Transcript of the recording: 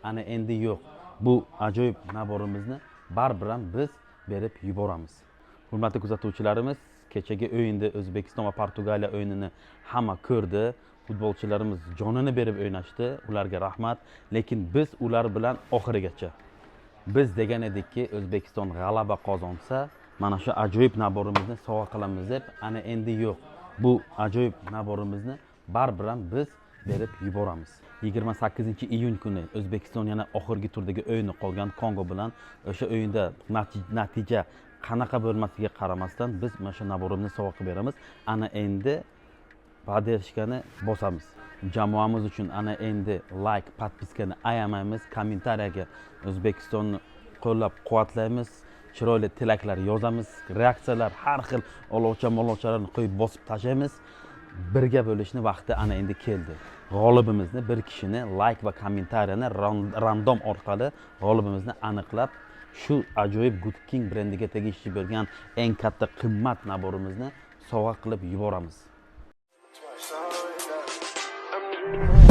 Ana endi yo'q. Bu ajoyib набор imizni baribir ham biz berib yuboramiz. Hurmatli kuzatuvchilarimiz, kechagi o'yinda O'zbekiston va Portugaliya o'yinini hamma ko'rdi. Futbolchilarimiz jonini berib o'ynashdi. Ularga rahmat. Lekin biz ular bilan oxirigacha. Biz degan edikki, O'zbekiston g'alaba qozonsa, mana shu ajoyib набор imizni sovg'a qilamiz deb. Ana endi yo'q. Bu ajoyib набор imizni baribir ham biz berib yuboramiz. 28-iyun kuni O'zbekiston yana oxirgi turdagi o'yini qolgan Kongo bilan. O'sha o'yinda natija qanaqa bo'lmasligiga qaramasdan, biz mana shu набор imizni sovg'a qilib beramiz. Ana endi поддержка ni bosamiz. Jamoamiz uchun ana endi layk, подписка ni ayamaymiz. Kommentariyaga O'zbekistonni qo'llab quvvatlaymiz. Chiroyli tilaklar yozamiz, reaksiyalar, har xil olovcha molovchalarni qo'yib, bosib tashlaymiz. Birga bo'lishni vaqti ana endi keldi. G'olibimizni, bir kishini layk va kommentariyani random orqali g'olibimizni aniqlab, shu ajoyib Good King brendiga tegishli bo'lgan eng katta qimmat набор imizni sovg'a qilib yuboramiz. Twice, oh, yeah. I'm